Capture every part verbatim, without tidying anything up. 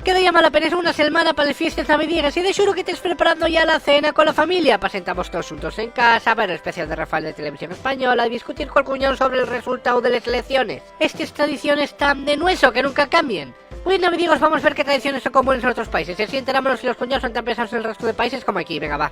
Queda yá mal apenes una selmana pa les fiestes navidiegues y de xuru que tes preparando yá la cena cola familia, pa sentamos toos xuntos en casa, ver el especial de Rafael de Televisión Española y discutir col cuñáu sobre'l resultáu de les eleiciones. Estes tradiciones tán de nueso que nunca cambien. Güei navidiegos vamos ver qué tradiciones son comunes n'otros países y así enterámonos si los cuñáus son tan pesaos nel restu de países como equí. Venga, va.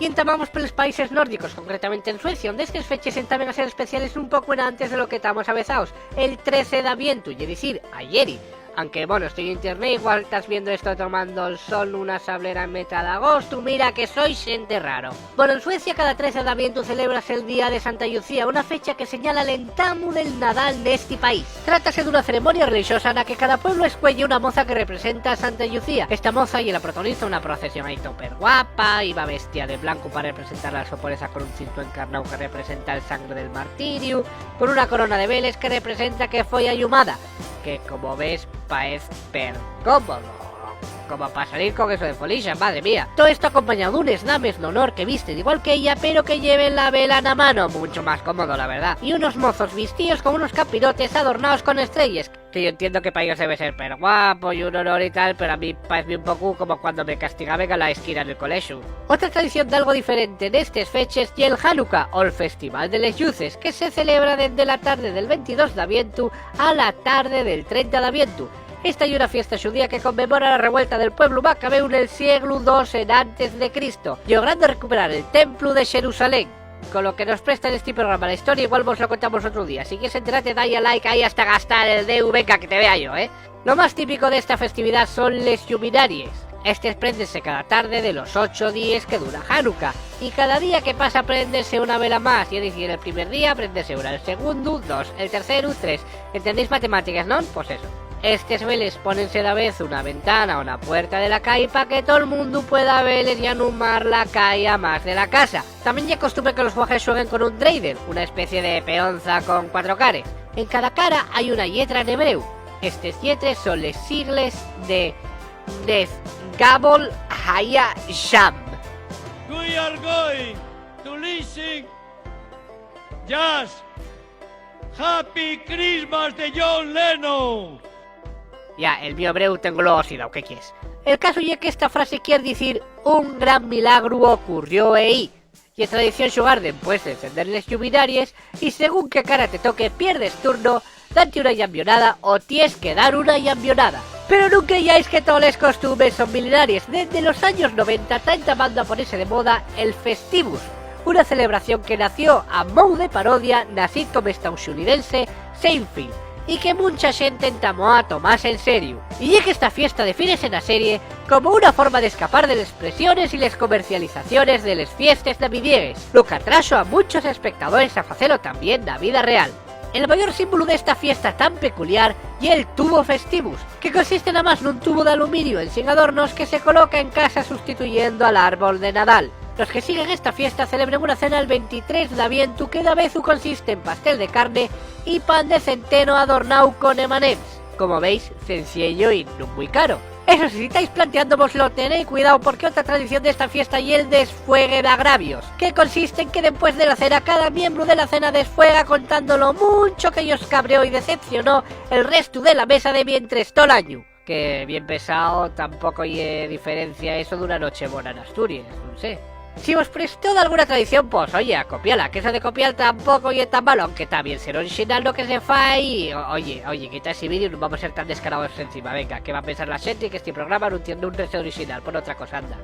Y entamamos pelos países nórdicos, concretamente en Suecia, onde estes feches entamen a ser especiales un poco enantes de lo que tamos avezaos, el trece d'avientu, ye dicir, ayeri. Anque, bueno, estoy en internet, igual tas viendo esto tomando'l sol nuna sablera en meta d'agostu, mira que soi xente raro. Bueno, en Suecia cada trece d'avientu celébrase el Día de Santa Llucía, una fecha que señala l'entamu del Nadal nesti país. Trátase d'una ceremonia relixosa na que cada pueblu escueye una moza que representa a Santa Llucía. Esta moza ye la protagonista d'una procesión ahí toper guapa, y va bestia de blancu pa representar la so pureza, con un cintu encarnáu que representa'l sangre del martiriu, con una corona de veles que representa que foi allumada, que, como ves, paez percómodo. Como pa salir con eso de folixa, madre mía. Too esto acompañao d'unes dames d'honor que visten igual que ella, pero que lleven la vela na mano. Muncho más cómodo, la verdá. Y unos mozos vistíos con unos capirotes adornaos con estrelles, que yo entiendo que pa ellos debe ser perguapo y un honor y tal, pero a mí paezme un poco como cuando me castigaben a la esquina nel colexu. Otra tradición d'algo diferente nestes feches ye'l Hanukkah, o'l Festival de les Lluces, que se celebra dende la tarde del veintidós d'avientu a la tarde del trenta d'avientu. Esta ye una fiesta xudía que conmemora la revuelta del pueblu macabeu nel sieglu dos enantes de Cristo, llogrando recuperar el templu de Xerusalén. Con lo que nos presta nesti programa la historia, igual vos lo contamos otru día. Si quies enterate, da-y a like ahí hasta gastar el deu, venga, que te vea yo, ¿eh? Lo más típico d'esta festividá son les lluminaries. Estes préndense cada tarde de los ocho díes que dura Hanukkah, y cada día que pasa préndese una vela más, ye dicir, el primer día préndese una, el segundu, dos, el terceru, tres. ¿Entendéis matemátiques, non? Pos eso. Estes veles pónense davezu na ventana o na puerta de la cai pa que tol mundu pueda veles y anumar la cai amás de la casa. Tamién ye costumbre que los guajes xueguen con un dreidel, una especie de peonza con cuatro cares. En cada cara hai una lletra n'hebreu. Estes lletres son les sigles de Nef Gabol Haya Sham. We are going to listen jazz. Happy Christmas de John Lennon. Ya, el mio hebreu téngolo oxidao, ¿qué quies? El casu ye que esta frase quier dicir un gran milagru ocurrió ehí. Ye tradición xugar dempués d'encender les lluminaries y, según qué cara te toque, pierdes turno, date una llambionada o ties que dar una llambionada. Pero nun creyáis que toles costumbres son milenaries. Dende los años noventa ta entamando a ponese de moda el Festivus, una celebración que nació a mou de parodia na sitcom estaunxunidense Seinfeld, y que muncha xente entamó a tomase en seriu. Y ye que esta fiesta defínese na serie como una forma d'escapar de les presiones y les comercializaciones de les fiestes naviegues, lo qu'atraxo a munchos espectadores a facelo tamién na vida real. El mayor símbolu d'esta fiesta tan peculiar ye'l tubo Festivus, que consiste namás nun tubo d'aluminiu ensin adornos que se coloca en casa sustituyendo al árbol de Nadal. Los que siguen esta fiesta celebren una cena el ventitrés d'avientu que davezu consiste en pastel de carne y pan de centeno adornáu con M and M's. Como veis, cenciello y nun mui caro. Eso sí, si tais planteándovoslo, tenéi cuidao, porque otra tradición d'esta fiesta ye'l desfuegue d'agravios, que consiste en que dempués de la cena, cada miembru de la cena desfuega contando lo muncho que-yos cabrió y decepcionó el restu de la mesa de mientres tol añu. Que bien pesao, tampoco ye diferencia eso d'una noche bona n'Asturies, nun sé. Si vos prestó d'alguna tradición, pos, oye, acopiala, que eso de copiar tampoco ye tan malo, aunque ta bien ser orixinal no que se fai. O-, oye, oye, quita esi vídeu, nun vamos ser tan descaraos encima, venga, que va pensar la xente que esti programa nun tien nun de ser orixinal, pon otra cosa, anda.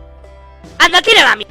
¡Anda, tira la mi-!